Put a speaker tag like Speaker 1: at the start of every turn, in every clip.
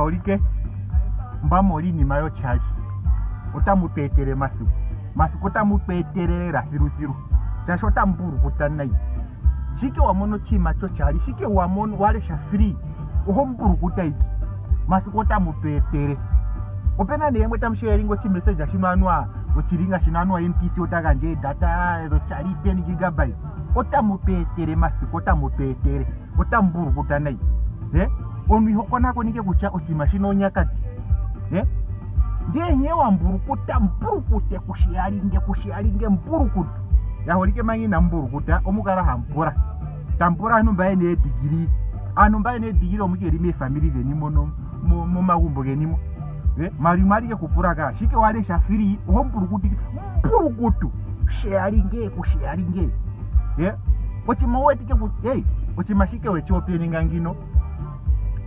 Speaker 1: Yaholike mba moli iinima yochali otamu tu etele masiku masiku otamu tu etele lela thiluthilu shaashi otamu mbulukuta nayi shike wa mono oshinima chochali shike wa mono wa lesha free oho mbulukuta iki masiku otamu tu etele opena nee yamwe tamu sharinga oshimessage shino anuwa oshilinga shino anuwa MTC ota gandja eedata dhochali 10 gigabyte otamu tu etele masiku otamu tu etele otamu mbulukuta nayi e omuntu iho konakonike kutya oshinima shino onyakati e ndee nghee wa mbulukuta mbulukute kushiyalinge kushiyalinge mbulukutu yaholike manga ina mbulukuta omukala hampula tampula aantu mba yena eedigili aantu mba yena eedigili omukeli meefamili dheni mono momagumbo geni mo e mali mali ke kupula ka shike wa lesha free oho mbulukuti mbulukutu sheyalinge kushiyalinge e ochima wetike ku hey ochima shike wechi openinga ngino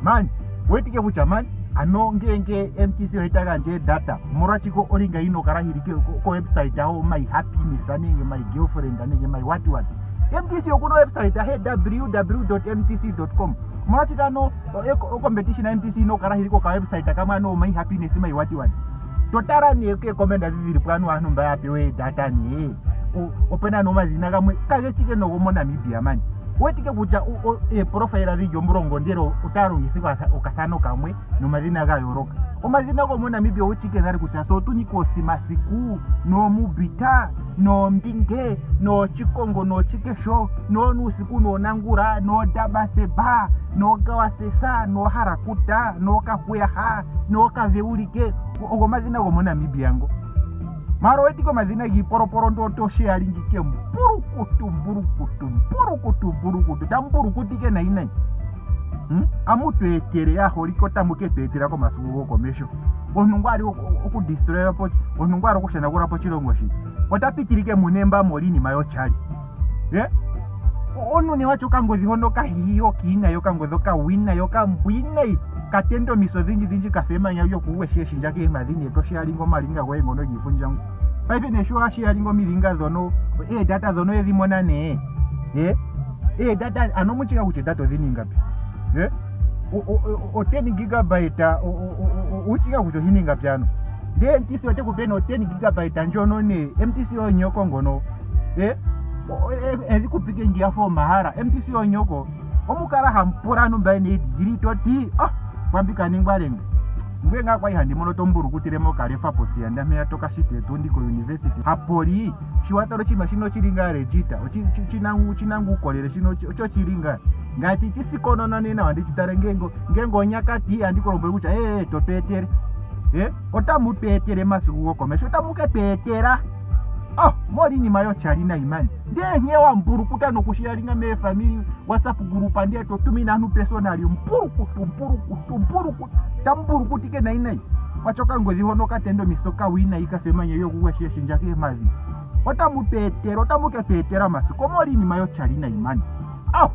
Speaker 1: man wetike kutya man ano ngenge MTC oita gandja data omolwashike olinga ino kala hili ko website yawo my happiness nenge my girlfriend nenge my what what MTC okuna website ahe www.mtc.com omolwashike ano ocompetition ya MTC ino kala hili koka website kamwe ano my happiness my what what totala nee keekomenda dhili po anu aantu mba ya pewe data nee opena nomadhina gamwe kage chike nogo moNamibia mani wetike kutya eeprofile dhili omulongo ndele otaya longitha okathano kamwe nomadhina ga yooloka omadhina gomoNamibia owechike nale kutya so otuni koosimasiku noomubita noombinge noochikongo noochikesho noonuusiku noonangula noodabaseba noogawasesa nooharakuta nookahuyaha nookaveulike ogo omadhina gomoNamibia ngo mara owetike omadhina giiporoporo ndo toshealingike mburukutu mburukutu mburukutu mburukutu tamburukutike nayi nayi hmm? amu tu etele yaholike otamu ke tu etela komasiku gokomesho omuntu ngo ali okudistroya po omuntu ngo ali okushanagula po oshilongo shi ota pitilike munemba moli iinima yochali ye omuntu ne watya okangodhi hono kahihi okiinayi okangodhi okawinayi okambwinayi katenda omiso odhindji dhindji kafa emanya lyokuuwe shi eshinja keempadhi ne toshiyalinga omalinga goye ngono giifundja ngo paife ne sho washiyalinga omilinga dhono eedata dhono edhi mona nee e eedata ano muchika kutya eedata odhini ngapi e o 10 gigabyte uchika kutya ohini ngapi ano ndee MTC ote kupe no 10 gigabyte ndjono ne MTC onyoko ngono e edhi kupike ngiya fo mahala MTC onyoko omukala hampula aantu mba yena eedigili toti oh kwambi kaningwa lenga ngwe ngaa kwali handi mono tombulukutile mokalefa posiyanda mpeya tokashite tundi ko university hapoli shiwatalo chima shino chili ngaa legita chinangu ukolele shino cho chili ngaa ngati chisikonona nena wandichitale ngengo ngengo onyakati andikulombwele kutya ee totweetele e otamu tweetele masiku gokomesho otamu ke tweetela oh moli iinima yochali nayi mani ndee nghee wambulukuta nokushiyalinga meefamili whatsapp group ndee totumina aantu personally mpurukutu mpurukutu mpurukutu tambulukutike nayi nayi watya okangodhi hono katenda omiso kawinayi kafa emanya lyokuweshieshinja keempadhi otamu tweetela otamu ke tweetela masiku omoli iinima yochali nayi mani aw.